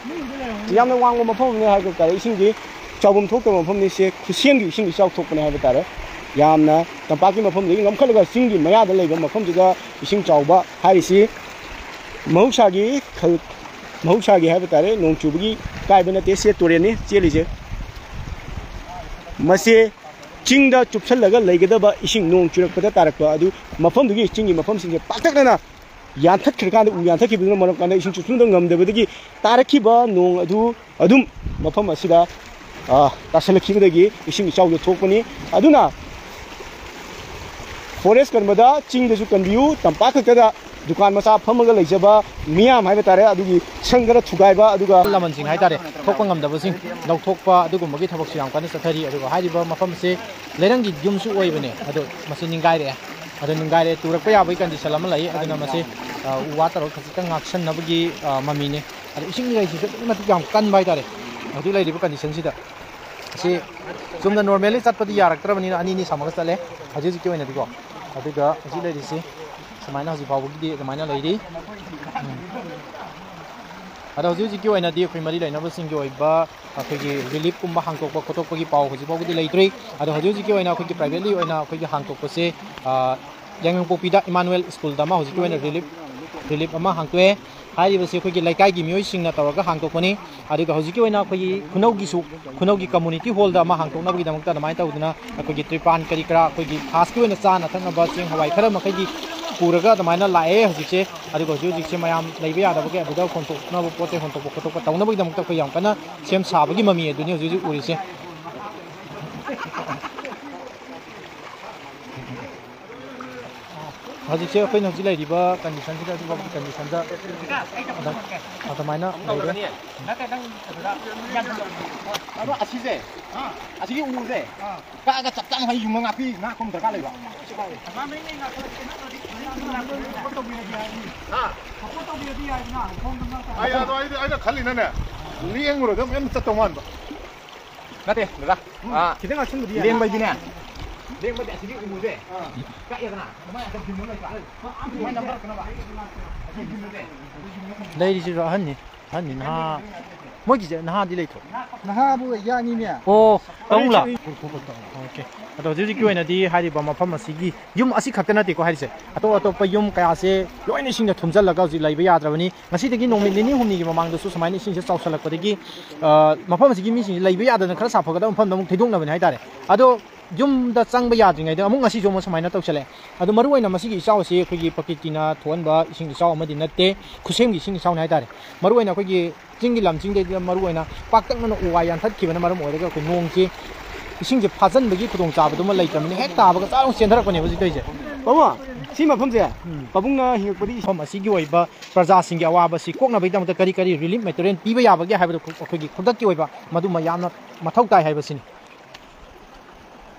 ꯌꯥꯝꯅ ꯋꯥꯡꯕ ꯃꯐꯝ ꯑꯃꯅꯦ ꯍꯥꯏꯕ ꯇꯥꯔꯦ꯫ ꯏꯁꯤꯡꯁꯤ ꯆꯥꯎꯐꯝ ꯊꯣꯛꯇꯕ ꯃꯐꯝꯅꯤ꯫ ꯁꯦ ꯈꯨꯠꯁꯦꯝꯒꯤ ꯏꯁꯤꯡ ꯏꯆꯥꯎ ꯊꯣꯛꯄꯅꯦ ꯍꯥꯏꯕ ꯇꯥꯔꯦ꯫ ꯌꯥꯝꯅ ꯇꯝꯄꯥꯛꯀꯤ ꯃꯐꯝꯗꯒꯤ ꯉꯝꯈꯠꯂꯒ ꯆꯤꯡꯒꯤ ꯃꯌꯥꯗ ꯂꯩꯕ ꯃꯐꯝꯁꯤꯗ ꯏꯁꯤꯡ ꯆꯥꯎꯕ ꯍꯥꯏꯔꯤꯁꯤ ꯃꯍꯧꯁꯥꯒꯤ ꯈꯜ-, ꯃꯍꯧꯁꯥꯒꯤ ꯍꯥꯏꯕ ꯇꯥꯔꯦ, ꯅꯣꯡ ꯆꯨꯕꯒꯤ ꯀꯥꯏꯕ ꯅꯠꯇꯦ꯫ ꯁꯦ ꯇꯨꯔꯦꯜꯅꯤ ꯆꯦꯜꯂꯤꯁꯦ꯫ ꯃꯁꯤ ꯆꯤꯡꯗ ꯆꯨꯞꯁꯜꯂꯒ ꯂꯩꯒꯗꯕ ꯏꯁꯤꯡ ꯅꯣꯡ ꯆꯨꯔꯛꯄꯗ ꯇꯥꯔꯛꯄ ꯑꯗꯨ ꯃꯐꯝꯗꯨꯒꯤ ꯆꯤꯡꯒꯤ ꯃꯐꯝꯁꯤꯡꯁꯦ ꯄꯥꯛꯇꯛꯅꯅ ꯌꯥꯟꯊꯠꯈ꯭ꯔꯀꯥꯟꯗ, ꯎ ꯌꯥꯟꯊꯠꯈꯤꯕꯗꯨꯅ ꯃꯔꯝ ꯀꯥꯟꯗ ꯏꯁꯤꯡ ꯆꯨꯞꯁꯤꯟꯕ ꯉꯝꯗꯕꯗꯒꯤ ꯇꯥꯔꯛꯈꯤꯕ ꯅꯣꯡ ꯑꯗꯨ ꯑꯗꯨꯝ ꯃꯐꯝ ꯑꯁꯤꯗ, ꯑ, ꯇꯥꯁꯜꯂꯛꯈꯤꯕꯗꯒꯤ ꯏꯁꯤꯡ ꯏꯆꯥꯎꯗꯣ ꯊꯣꯛꯄꯅꯤ꯫ ꯑꯗꯨꯅ ꯐꯣꯔꯦꯁ ꯀꯟꯕꯗ ꯆꯤꯡꯗꯁꯨ ꯀꯟꯕꯤꯌꯨ, ꯇꯝꯄꯥꯛ ꯈꯛꯇꯗ ꯗꯨꯀꯥꯟ ꯃꯆꯥ ꯐꯝꯃꯒ ꯂꯩꯖꯕ ꯃꯤꯌꯥꯝ ꯍꯥꯏꯕ ꯇꯥꯔꯦ, ꯑꯗꯨꯒꯤ ꯁꯪ ꯈꯔ ꯊꯨꯒꯥꯏꯕ, ꯑꯗꯨꯒ ꯑꯍꯜ ꯂꯃꯟꯁꯤꯡ ꯍꯥꯏꯇꯥꯔꯦ, ꯊꯣꯛꯄ ꯉꯝꯗꯕꯁꯤꯡ ꯂꯧꯊꯣꯛꯄ ꯑꯗꯨꯒꯨꯝꯕꯒꯤ ꯊꯕꯛꯁꯨ ꯌꯥꯝ ꯀꯟꯅ ꯆꯠꯊꯔꯤ꯫ ꯑꯗꯨꯒ ꯍꯥꯏꯔꯤꯕ ꯃꯐꯝꯁꯤ ꯂꯩꯔꯪꯒꯤ ꯌꯨꯝꯁꯨ ꯑꯣꯏꯕꯅꯦ, ꯑꯗꯣ ꯃꯁꯤ ꯅꯤꯡꯒꯥꯏꯔꯛꯑꯦ꯫ ꯑꯗꯣ ꯅꯤꯡꯒꯥꯏꯔꯦ, ꯇꯨꯔꯛꯄ ꯌꯥꯕꯒꯤ ꯀꯟꯗꯤꯁꯟ ꯑꯃ ꯂꯩ꯫ ꯑꯗꯨꯅ ꯃꯁꯤ, ꯑ, ꯎ ꯋꯥ ꯇꯧꯔꯒ ꯈꯖꯤꯛꯇꯪ ꯉꯥꯛꯁꯟꯅꯕꯒꯤ, ꯑ, ꯃꯃꯤꯅꯦ꯫ ꯑꯗꯣ ꯏꯁꯤꯡ ꯏꯔꯩꯁꯤꯁꯨ ꯑꯗꯨꯛꯀꯤ ꯃꯇꯤꯛ ꯌꯥꯝ ꯀꯟꯕ ꯍꯥꯏꯇꯥꯔꯦ꯫ ꯍꯧꯖꯤꯛ ꯂꯩꯔꯤꯕ ꯀꯟꯗꯤꯁꯟꯁꯤꯗ ꯁꯤ ꯆꯨꯝꯅ ꯅꯣꯔꯃꯦꯜꯂꯤ ꯆꯠꯄꯗꯤ ꯌꯥꯔꯛꯇ꯭ꯔꯕꯅꯤꯅ ꯑꯅꯤ ꯑꯅꯤ ꯁꯝꯃꯒ ꯆꯠꯂꯦ ꯍꯧꯖꯤꯛ ꯍꯧꯖꯤꯛꯀꯤ ꯑꯣꯏꯅꯗꯤꯀꯣ꯫ ꯑꯗꯨꯒ ꯍꯧꯖꯤꯛ ꯂꯩꯔꯤꯁꯤ ꯁꯨꯃꯥꯏꯅ ꯍꯧꯖꯤꯛ ꯐꯥꯎꯕꯒꯤꯗꯤ ꯑꯗꯨꯃꯥꯏꯅ ꯂꯩꯔꯤ꯫ ꯎꯝ꯫ ꯑꯗꯣ ꯍꯧꯖꯤꯛ ꯍꯧꯖꯤꯛꯀꯤ ꯑꯣꯏꯅꯗꯤ ꯑꯩꯈꯣꯏ ꯃꯔꯤ ꯂꯩꯅꯕꯁꯤꯡꯒꯤ ꯑꯣꯏꯕ ꯑꯩꯈꯣꯏꯒꯤ ꯔꯤꯂꯤꯐꯀꯨꯝꯕ ꯍꯥꯡꯗꯣꯛꯄ ꯈꯣꯠꯇꯣꯛꯄꯒꯤ ꯄꯥꯎ ꯍꯧꯖꯤꯛ ꯐꯥꯎꯕꯗꯤ ꯂꯩꯇ꯭ꯔꯤ꯫ ꯑꯗꯣ ꯍꯧꯖꯤꯛ ꯍꯧꯖꯤꯛꯀꯤ ꯑꯣꯏꯅ ꯑꯩꯈꯣꯏꯒꯤ ꯄ꯭ꯔꯥꯏꯚꯦꯠꯂꯤ ꯑꯣꯏꯅ ꯑꯩꯈꯣꯏꯒꯤ ꯍꯥꯡꯗꯣꯛꯄꯁꯦ, ꯑ, ꯌꯥꯏꯉꯪꯄꯣꯛꯄꯤꯗ ꯏꯃꯥꯅꯨꯑꯦꯜ ꯁ꯭ꯀꯨꯜꯗ ꯑꯃ ꯍꯧꯖꯤꯛꯀꯤ ꯑꯣꯏꯅ ꯔꯤꯂꯤꯐ, ꯔꯤꯂꯤꯐ ꯑꯃ ꯍꯥꯡꯗꯣꯛꯑꯦ꯫ ꯍꯥꯏꯔꯤꯕꯁꯤ ꯑꯩꯈꯣꯏꯒꯤ ꯂꯩꯀꯥꯏꯒꯤ ꯃꯤꯑꯣꯏꯁꯤꯡꯅ ꯇꯧꯔꯒ ꯍꯥꯡꯗꯣꯛꯄꯅꯤ꯫ ꯑꯗꯨꯒ ꯍꯧꯖꯤꯛꯀꯤ ꯑꯣꯏꯅ ꯑꯩꯈꯣꯏꯒꯤ ꯈꯨꯅꯧꯒꯤꯁꯨ, ꯈꯨꯅꯧꯒꯤ ꯀꯝꯃꯨꯅꯤꯇꯤ ꯍꯣꯜꯗ ꯑꯃ ꯍꯥꯡꯗꯣꯛꯅꯕꯒꯤꯗꯃꯛꯇ ꯑꯗꯨꯃꯥꯏꯅ ꯇꯧꯗꯅ ꯑꯩꯈꯣꯏꯒꯤ ꯇ꯭ꯔꯤꯄꯥꯟ ꯀꯔꯤ ꯀꯔꯥ ꯑꯩꯈꯣꯏꯒꯤ ꯐꯥꯁꯀꯤ ꯑꯣꯏꯅ ꯆꯥꯅ ꯊꯛꯅꯕ ꯆꯦꯡ ꯍꯋꯥꯏ ꯈꯔ ꯃꯈꯩꯗꯤ ꯄꯨꯔꯒ ꯑꯗꯨꯃꯥꯏꯅ ꯂꯥꯛꯑꯦ ꯍꯧꯖꯤꯛꯁꯦ꯫ ꯑꯗꯨꯒ ꯍꯧꯖꯤꯛ ꯍꯧꯖꯤꯛꯁꯦ ꯃꯌꯥꯝ ꯂꯩꯕ ꯌꯥꯗꯕꯒꯤ ꯑꯗꯨꯗ ꯍꯣꯟꯗꯣꯛꯅꯕ ꯄꯣꯠ ꯆꯩ ꯍꯣꯟꯗꯣꯛꯄ ꯈꯣꯠꯇꯣꯛꯄ ꯇꯧꯅꯕꯒꯤꯗꯃꯛꯇ ꯑꯩꯈꯣꯏ ꯌꯥꯝ ꯀꯟꯅ ꯁꯦꯝ ꯁꯥꯕꯒꯤ ꯃꯃꯤ ꯑꯗꯨꯅꯤ ꯍꯧꯖꯤꯛ ꯍꯧꯖꯤꯛ ꯎꯔꯤꯁꯦ꯫ ꯍꯧꯖꯤꯛꯁꯦ ꯑꯩꯈꯣꯏꯅ ꯍꯧꯖꯤꯛ ꯂꯩꯔꯤꯕ ꯀꯟꯗꯤꯁꯟꯁꯤꯗ, ꯍꯧꯖꯤꯛ ꯐꯥꯎꯕꯒꯤ ꯀꯟꯗꯤꯁꯟꯗ ꯑꯗꯨꯝ ꯑꯗꯨꯃꯥꯏꯅ ꯂꯩꯔꯦ꯫ ꯑꯗꯣ ꯑꯁꯤꯁꯦ, ꯑꯁꯤꯒꯤ ꯎꯁꯦ ꯀꯛꯑꯒ ꯆꯞ ꯆꯥꯅ ꯍꯥꯏ ꯌꯨꯡꯉ ꯉꯥꯛꯄꯤ, ꯉꯥꯛꯄ ꯑꯃ ꯗꯔꯀꯥꯔ ꯂꯩꯕ꯫ ꯍꯥ? ꯑꯩ, ꯑꯗꯣ ꯑꯩꯗꯤ, ꯑꯩꯅ ꯈꯜꯂꯤꯅꯅꯦ, ꯂꯦꯡꯉꯨꯔꯒ ꯑꯃꯨꯛ ꯍꯦꯟꯅ ꯆꯠꯇꯧ ꯃꯥꯟꯕ꯫ ꯅꯠꯇꯦ, ꯗꯗꯥ꯫ ꯎꯝ, ꯑꯥ, ꯈꯤꯇꯪ ꯉꯥꯛꯁꯤꯟꯕꯗꯤ ꯌꯥꯏ꯫ ꯂꯦꯡꯕꯩꯗꯤꯅꯦ, ꯂꯦꯡꯕꯗꯤ ꯑꯁꯤꯒꯤ ꯎꯁꯦ, ꯑꯥ, ꯀꯛꯑꯦꯗꯅ, ꯑꯗꯨꯃꯥꯏꯅ ꯍꯦꯛꯇ ꯗꯤꯝ ꯑꯃ ꯂꯩꯇ꯭ꯔꯥ? ꯑꯗꯨꯃꯥꯏꯅ ꯅꯝꯊꯔꯛꯇꯅꯕ꯫ ꯑꯁꯤ ꯗꯤꯝꯁꯦ꯫ ꯂꯩꯔꯤꯁꯤꯁꯨ ꯑꯍꯟꯅꯤ, ꯑꯍꯟꯅꯤ, ꯅꯍꯥ꯫ ꯃꯣꯏꯒꯤꯁꯦ ꯅꯍꯥꯗꯤ ꯂꯩꯇ꯭ꯔꯣ? ꯅꯍꯥꯕꯨ ꯌꯥꯅꯤꯅꯦ꯫ ꯑꯣ, ꯇꯧꯅ꯫ ꯑꯣꯀꯦ꯫ ꯑꯗꯣ ꯍꯧꯖꯤꯛ ꯍꯧꯖꯤꯛꯀꯤ ꯑꯣꯏꯅꯗꯤ ꯍꯥꯏꯔꯤꯕ ꯃꯐꯝ ꯑꯁꯤꯒꯤ ꯌꯨꯝ ꯑꯁꯤ ꯈꯛꯇ ꯅꯠꯇꯦꯀꯣ ꯍꯥꯏꯔꯤꯁꯦ, ꯑꯇꯣꯞ ꯑꯇꯣꯞꯄ ꯌꯨꯝ ꯀꯌꯥꯁꯦ ꯂꯣꯏꯅ ꯏꯁꯤꯡꯗ ꯊꯨꯝꯖꯤꯜꯂꯒ ꯍꯧꯖꯤꯛ ꯂꯩꯕ ꯌꯥꯗ꯭ꯔꯕꯅꯤ꯫ ꯉꯁꯤꯗꯒꯤ ꯅꯨꯃꯤꯠ ꯅꯤꯅꯤ ꯍꯨꯝꯅꯤꯒꯤ ꯃꯃꯥꯡꯗꯁꯨ ꯁꯨꯃꯥꯏꯅ ꯏꯁꯤꯡꯁꯦ ꯆꯥꯎꯁꯜꯂꯛꯄꯗꯒꯤ, ꯑ, ꯃꯐꯝ ꯑꯁꯤꯒꯤ ꯃꯤꯁꯤꯡꯁꯦ ꯂꯩꯕ ꯌꯥꯗꯗꯅ ꯈꯔ ꯁꯥꯐꯒꯗꯕ ꯃꯐꯝꯗ ꯑꯃꯨꯛ ꯊꯩꯗꯣꯛꯅꯕꯅꯦ ꯍꯥꯏꯇꯥꯔꯦ꯫ ꯑꯗꯣ ꯌꯨꯝꯗ ꯆꯪꯕ ꯌꯥꯗ꯭ꯔꯤꯉꯩꯗ ꯑꯃꯨꯛ ꯉꯁꯤꯁꯨ ꯑꯃꯨꯛ ꯁꯨꯃꯥꯏꯅ ꯇꯧꯁꯜꯂꯛꯑꯦ꯫ ꯑꯗꯣ ꯃꯔꯨꯑꯣꯏꯅ ꯃꯁꯤꯒꯤ ꯏꯆꯥꯎ ꯑꯁꯤ ꯑꯩꯈꯣꯏꯒꯤ ꯄ꯭ꯔꯀꯤꯇꯤꯅ ꯊꯣꯛꯍꯟꯕ ꯏꯁꯤꯡ ꯏꯆꯥꯎ ꯑꯃꯗꯤ ꯅꯠꯇꯦ, ꯈꯨꯠꯁꯦꯝꯒꯤ ꯏꯁꯤꯡ ꯏꯆꯥꯎꯅꯤ ꯍꯥꯏꯇꯥꯔꯦ꯫ ꯃꯔꯨꯑꯣꯏꯅ ꯑꯩꯈꯣꯏꯒꯤ ꯆꯤꯡꯒꯤ ꯂꯝꯁꯤꯡꯗꯩꯗ ꯃꯔꯨꯑꯣꯏꯅ ꯄꯥꯛꯇꯛꯅꯅ ꯎ ꯋꯥ ꯌꯥꯟꯊꯠꯈꯤꯕꯅ ꯃꯔꯝ ꯑꯣꯏꯔꯒ ꯑꯩꯈꯣꯏ ꯅꯣꯡꯁꯤ, ꯏꯁꯤꯡꯁꯦ ꯐꯥꯖꯤꯟꯕꯒꯤ ꯈꯨꯗꯣꯡꯆꯥꯕꯗꯨꯃ ꯂꯩꯇ꯭ꯔꯕꯅꯤꯅ ꯍꯦꯛ ꯇꯥꯕꯒ ꯆꯥꯔ ꯆꯦꯟꯊꯔꯛꯄꯅꯦꯕ ꯍꯧꯖꯤꯛ ꯇꯧꯔꯤꯁꯦ꯫ ꯄꯥꯕꯨꯡ, ꯁꯤ ꯃꯐꯝꯁꯦ ꯄꯥꯕꯨꯡꯅ ꯍꯤꯡꯉꯛꯄꯗꯤ ꯏꯁꯤꯡ ꯃꯐꯝ ꯑꯁꯤꯒꯤ ꯑꯣꯏꯕ ꯄ꯭ꯔꯖꯥꯁꯤꯡꯒꯤ ꯑꯋꯥꯕꯁꯤ ꯀꯣꯛꯅꯕꯒꯤꯗꯃꯛꯇ ꯀꯔꯤ ꯀꯔꯤ ꯔꯤꯂꯤꯐ ꯃꯦꯇꯔꯤꯌꯦꯜ ꯄꯤꯕ ꯌꯥꯕꯒꯦ ꯍꯥꯏꯕꯗꯨ ꯑꯩꯈꯣꯏꯒꯤ ꯈꯨꯗꯛꯀꯤ ꯑꯣꯏꯕ ꯃꯗꯨꯃ ꯌꯥꯝꯅ ꯃꯊꯧ ꯇꯥꯏ ꯍꯥꯏꯕꯁꯤꯅꯤ꯫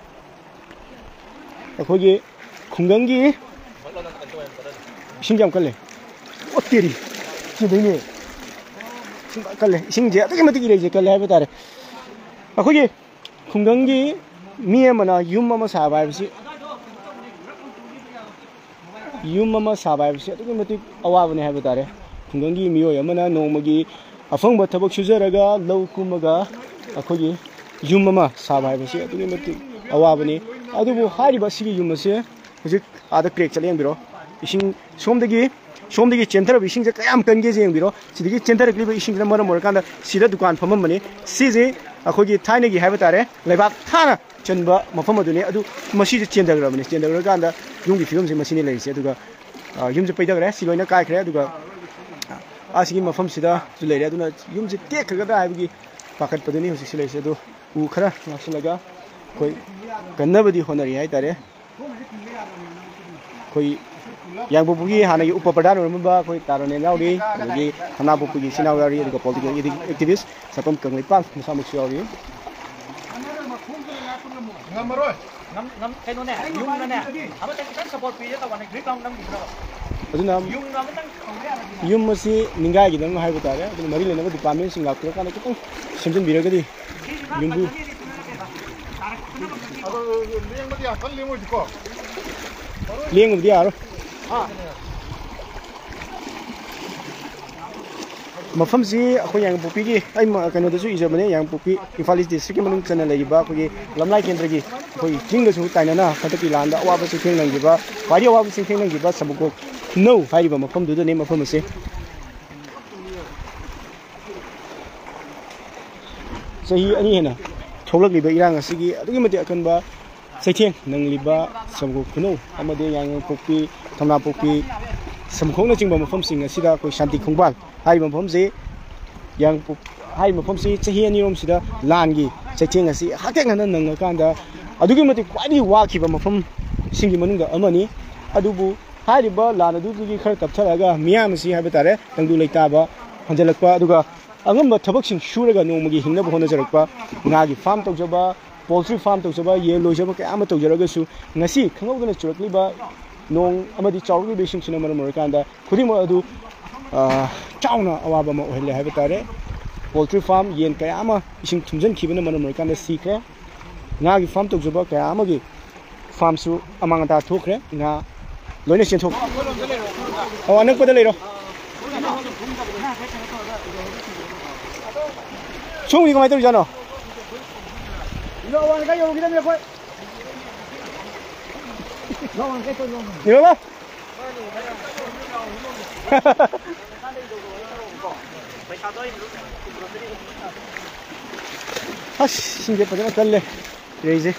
ꯑꯩꯈꯣꯏꯒꯤ ꯈꯨꯡꯒꯪꯒꯤ ꯏꯁꯤꯡ ꯌꯥꯝ ꯀꯜꯂꯦ꯫ ꯑꯣ ꯇꯦꯔꯤ! ꯆꯦꯟꯗꯣꯏꯅꯦ꯫ ꯏꯁꯤꯡ ꯐꯖꯅ ꯀꯜꯂꯦ꯫ ꯏꯁꯤꯡꯁꯦ ꯑꯗꯨꯛꯀꯤ ꯃꯇꯤꯛ ꯏꯔꯩꯁꯦ ꯀꯜꯂꯦ ꯍꯥꯏꯕ ꯇꯥꯔꯦ꯫ ꯑꯩꯈꯣꯏꯒꯤ ꯈꯨꯡꯒꯪꯒꯤ ꯃꯤ ꯑꯃꯅ ꯌꯨꯝ ꯑꯃ ꯁꯥꯕ ꯍꯥꯏꯕꯁꯤ, ꯌꯨꯝ ꯑꯃ ꯁꯥꯕ ꯍꯥꯏꯕꯁꯤ ꯑꯗꯨꯛꯀꯤ ꯃꯇꯤꯛ ꯑꯋꯥꯕꯅꯤ ꯍꯥꯏꯕ ꯇꯥꯔꯦ꯫ ꯈꯨꯡꯒꯪꯒꯤ ꯃꯤꯑꯣꯏ ꯑꯃꯅ ꯅꯣꯡꯃꯒꯤ ꯑꯐꯪꯕ ꯊꯕꯛ ꯁꯨꯖꯔꯒ ꯂꯧ ꯀꯨꯝꯃꯒ ꯑꯩꯈꯣꯏꯒꯤ ꯌꯨꯝ ꯑꯃ ꯁꯥꯕ ꯍꯥꯏꯕꯁꯤ ꯑꯗꯨꯛꯀꯤ ꯃꯇꯤꯛ ꯑꯋꯥꯕꯅꯤ꯫ ꯑꯗꯨꯕꯨ ꯍꯥꯏꯔꯤꯕ ꯑꯁꯤꯒꯤ ꯌꯨꯝ ꯑꯁꯦ ꯍꯧꯖꯤꯛ ꯑꯥꯗ ꯀ꯭ꯔꯦꯛ ꯆꯠꯂꯦ ꯌꯦꯡꯕꯤꯔꯣ꯫ ꯏꯁꯤꯡ ꯁꯣꯝꯗꯒꯤ, ꯁꯣꯝꯗꯒꯤ ꯆꯦꯟꯊꯔꯛꯄ ꯏꯁꯤꯡꯁꯦ ꯀꯌꯥꯝ ꯀꯟꯒꯦꯁꯦ ꯌꯦꯡꯕꯤꯔꯣ꯫ ꯁꯤꯗꯒꯤ ꯆꯦꯟꯊꯔꯛꯂꯤꯕ ꯏꯁꯤꯡꯁꯤꯅ ꯃꯔꯝ ꯑꯣꯏꯔꯀꯥꯟꯗ ꯁꯤꯗ ꯗꯨꯀꯥꯟ ꯐꯝꯃꯝꯕꯅꯤ꯫ ꯁꯤꯁꯦ ꯑꯩꯈꯣꯏꯒꯤ ꯊꯥꯏꯅꯒꯤ ꯍꯥꯏꯕ ꯇꯥꯔꯦ, ꯂꯩꯕꯥꯛ ꯊꯥꯅ ꯆꯟꯕ ꯃꯐꯝ ꯑꯗꯨꯅꯤ꯫ ꯑꯗꯨ ꯃꯁꯤꯁꯨ ꯆꯦꯟꯊꯈ꯭ꯔꯕꯅꯤ꯫ ꯆꯦꯟꯊꯈ꯭ꯔꯀꯥꯟꯗ ꯌꯨꯝꯒꯤ ꯐꯤꯕꯝꯁꯦ ꯃꯁꯤꯅꯤ ꯂꯩꯔꯤꯁꯦ꯫ ꯑꯗꯨꯒ, ꯑ, ꯌꯨꯝꯁꯦ ꯄꯩꯊꯈ꯭ꯔꯦ, ꯁꯤ ꯂꯣꯏꯅ ꯀꯥꯏꯈ꯭ꯔꯦ꯫ ꯑꯗꯨꯒ, ꯑ, ꯑꯁꯤꯒꯤ ꯃꯐꯝꯁꯤꯗꯁꯨ ꯂꯩꯔꯦ꯫ ꯑꯗꯨꯅ ꯌꯨꯝꯁꯦ ꯇꯦꯛꯈ꯭ꯔꯒꯗ꯭ꯔꯥ ꯍꯥꯏꯕꯒꯤ ꯄꯥꯈꯠꯄꯗꯨꯅꯤ ꯍꯧꯖꯤꯛꯁꯦ ꯂꯩꯔꯤꯁꯦ꯫ ꯑꯗꯨ ꯎ ꯈꯔ ꯉꯥꯛꯁꯤꯜꯂꯒ ꯑꯩꯈꯣꯏ ꯀꯟꯅꯕꯗꯤ ꯍꯣꯠꯅꯔꯤ ꯍꯥꯏꯇꯥꯔꯦ꯫ ꯑꯩꯈꯣꯏ ꯌꯥꯡꯕꯨꯄꯨꯒꯤ ꯍꯥꯟꯅꯒꯤ ꯎꯄ ꯄ꯭ꯔꯙꯥꯟ ꯑꯣꯏꯔꯝꯕ ꯑꯩꯈꯣꯏ ꯇꯥꯔꯣꯅꯦꯟ ꯌꯥꯎꯔꯤ, ꯑꯗꯒꯤ ꯈꯝꯅꯥꯄꯣꯛꯄꯤꯒꯤ ꯏꯆꯤꯟ ꯏꯅꯥꯎ ꯌꯥꯎꯔꯤ, ꯑꯗꯨꯒ ꯄꯣꯂꯤꯇꯤꯀꯦꯜ ꯑꯦꯛꯇꯤꯚꯤꯁ ꯁꯥꯄꯝ ꯀꯪꯂꯩꯄꯥꯛ ꯃꯁꯥꯃꯛꯁꯨ ꯌꯥꯎꯔꯤ꯫ ꯉꯝꯃꯔꯣꯏ꯫ ꯉꯝ-, ꯉꯝ-, ꯀꯩꯅꯣꯅꯦ, ꯌꯨꯝꯅꯅꯦ, ꯑꯃꯇꯪ ꯈꯤꯇꯪ ꯁꯞꯄꯣꯔꯠ ꯄꯤꯒꯦ ꯇꯧꯕꯅꯦ, ꯒ꯭ꯔꯤꯛ ꯔꯥꯎꯟ ꯅꯝꯈꯤꯗ꯭ꯔꯕ? ꯑꯗꯨꯅ ꯌꯨꯝꯅ ꯑꯃꯇꯪ ꯇꯧꯕ ꯌꯥꯔꯗꯤ꯫ ꯌꯨꯝ ꯑꯁꯤ ꯅꯤꯡꯒꯥꯏꯒꯤꯗꯪ ꯍꯥꯏꯕ ꯇꯥꯔꯦ꯫ ꯑꯗꯨꯅ ꯃꯔꯤ ꯂꯩꯅꯕ ꯗꯤꯄꯥꯔꯠꯃꯦꯟꯁꯤꯡ ꯂꯥꯛꯄꯤꯔꯀꯥꯟꯗ ꯈꯤꯇꯪ ꯁꯦꯝꯖꯤꯟꯕꯤꯔꯒꯗꯤ ꯌꯨꯝꯕꯨ ꯑꯗꯣ ꯂꯦꯡꯕꯗꯤ ꯌꯥꯝ ꯀꯟꯅ ꯂꯦꯡꯉꯣꯏꯁꯤꯀꯣ꯫ ꯂꯦꯡꯉꯨꯕꯗꯤ ꯌꯥꯔꯣꯏ꯫ ꯃꯐꯝꯁꯤ ꯑꯩꯈꯣꯏ ꯌꯥꯏꯉꯪꯄꯣꯛꯄꯤꯒꯤ, ꯑꯩ ꯃ-, ꯀꯩꯅꯣꯗꯁꯨ ꯏꯖꯕꯅꯦ, ꯌꯥꯏꯉꯪꯄꯣꯛꯄꯤ ꯏꯝꯐꯥꯜ ꯏꯁ ꯗꯤꯁꯇ꯭ꯔꯤꯛꯀꯤ ꯃꯅꯨꯡ ꯆꯟꯅ ꯂꯩꯔꯤꯕ ꯑꯩꯈꯣꯏꯒꯤ ꯂꯝꯂꯥꯏ ꯀꯦꯟꯗ꯭ꯔꯒꯤ ꯑꯩꯈꯣꯏ ꯆꯤꯡꯒꯁꯨ ꯇꯥꯏꯅꯅ ꯍꯟꯗꯛꯀꯤ ꯂꯥꯟꯗ ꯑꯋꯥꯕ ꯆꯩꯊꯦꯡ ꯅꯪꯈꯤꯕ, ꯈ꯭ꯋꯥꯏꯗꯒꯤ ꯑꯋꯥꯕ ꯆꯩꯊꯦꯡ ꯅꯪꯈꯤꯕ ꯁꯃꯨꯀꯣꯛ ꯈꯨꯅꯧ ꯍꯥꯏꯔꯤꯕ ꯃꯐꯝꯗꯨꯗꯅꯤ ꯃꯐꯝ ꯑꯁꯤ꯫ ꯆꯍꯤ ꯑꯅꯤ ꯍꯦꯟꯅ ꯊꯣꯛꯂꯛꯂꯤꯕ ꯏꯔꯥꯡ ꯑꯁꯤꯒꯤ ꯑꯗꯨꯛꯀꯤ ꯃꯇꯤꯛ ꯑꯀꯟꯕ ꯆꯩꯊꯦꯡ ꯅꯪꯂꯤꯕ ꯁꯃꯨꯀꯣꯛ ꯈꯨꯅꯧ ꯑꯃꯗꯤ ꯌꯥꯏꯉꯪꯄꯣꯛꯄꯤ, ꯊꯝꯅꯥꯄꯣꯛꯄꯤ, ꯁꯃꯨꯈꯣꯡꯅꯆꯤꯡꯕ ꯃꯐꯝꯁꯤꯡ ꯑꯁꯤꯗ ꯑꯩꯈꯣꯏ ꯁꯥꯟꯇꯤ ꯈꯣꯡꯕꯥꯜ ꯍꯥꯏꯔꯤꯕ ꯃꯐꯝꯁꯤ, ꯌꯥꯏꯉꯪꯄꯣꯛ-, ꯍꯥꯏꯔꯤꯕ ꯃꯐꯝꯁꯤ ꯆꯍꯤ ꯑꯅꯤꯔꯣꯝꯁꯤꯗ ꯂꯥꯟꯒꯤ ꯆꯩꯊꯦꯡ ꯑꯁꯤ ꯍꯛꯊꯦꯡꯅꯅ ꯅꯪꯉꯀꯥꯟꯗ ꯑꯗꯨꯛꯀꯤ ꯃꯇꯤꯛ ꯈ꯭ꯋꯥꯏꯗꯒꯤ ꯋꯥꯈꯤꯕ ꯃꯐꯝꯁꯤꯡꯒꯤ ꯃꯅꯨꯡꯗ ꯑꯃꯅꯤ꯫ ꯑꯗꯨꯕꯨ ꯍꯥꯏꯔꯤꯕ ꯂꯥꯟ ꯑꯗꯨꯗꯒꯤ ꯈꯔ ꯇꯞꯊꯔꯛꯑꯒ ꯃꯤꯌꯥꯝ ꯑꯁꯤ ꯍꯥꯏꯕ ꯇꯥꯔꯦ, ꯇꯪꯗꯨ ꯂꯩꯇꯥꯕ ꯍꯟꯖꯤꯜꯂꯛꯄ, ꯑꯗꯨꯒ ꯑꯉꯝꯕ ꯊꯕꯛꯁꯤꯡ ꯁꯨꯔꯒ ꯅꯣꯡꯃꯒꯤ ꯍꯤꯡꯅꯕ ꯍꯣꯠꯅꯖꯔꯛꯄ, ꯉꯥꯒꯤ ꯐꯥꯔꯝ ꯇꯧꯖꯕ, ꯄꯣꯜꯇ꯭ꯔꯤ ꯐꯥꯔꯝ ꯇꯧꯖꯕ, ꯌꯦꯟ ꯂꯣꯏꯖꯕ ꯀꯌꯥ ꯑꯃ ꯇꯧꯖꯔꯒꯁꯨ, ꯉꯁꯤ ꯈꯪꯍꯧꯗꯅ ꯆꯨꯔꯛꯂꯤꯕ ꯅꯣꯡ ꯑꯃꯗꯤ ꯆꯥꯎꯔꯛꯂꯤꯕ ꯏꯁꯤꯡꯁꯤꯅ ꯃꯔꯝ ꯑꯣꯏꯔꯀꯥꯟꯗ ꯈꯨꯗꯤꯡꯃꯛ ꯑꯗꯨ, ꯑ, ꯆꯥꯎꯅ ꯑꯋꯥꯕ ꯑꯃ ꯑꯣꯏꯍꯜꯂꯦ ꯍꯥꯏꯕ ꯇꯥꯔꯦ꯫ ꯄꯣꯜꯇ꯭ꯔꯤ ꯐꯥꯔꯝ, ꯌꯦꯟ ꯀꯌꯥ ꯑꯃ ꯏꯁꯤꯡ ꯊꯨꯝꯖꯤꯟꯈꯤꯕꯅ ꯃꯔꯝ ꯑꯣꯏꯔꯀꯥꯟꯗ ꯁꯤꯈ꯭ꯔꯦ꯫ ꯉꯥꯒꯤ ꯐꯥꯔꯝ ꯇꯧꯖꯕ ꯀꯌꯥ ꯑꯃꯒꯤ ꯐꯥꯔꯝꯁꯨ ꯑꯃꯥꯡ ꯑꯇꯥ ꯊꯣꯛꯈ꯭ꯔꯦ꯫ ꯉꯥ ꯂꯣꯏꯅ ꯆꯦꯟꯊꯣꯛꯈ꯭ꯔꯦ꯫ ꯑꯣ, ꯑꯅꯛꯄꯗ ꯂꯩꯔꯣ꯫ ꯁꯣꯝꯒꯤꯗꯤ ꯀꯃꯥꯏꯅ ꯇꯧꯔꯤꯖꯥꯠꯅꯣ? ꯌꯧꯔꯕ? ꯑꯁ, ꯏꯁꯤꯡꯁꯦ ꯐꯖꯅ ꯀꯜꯂꯦ ꯏꯔꯩꯁꯦ꯫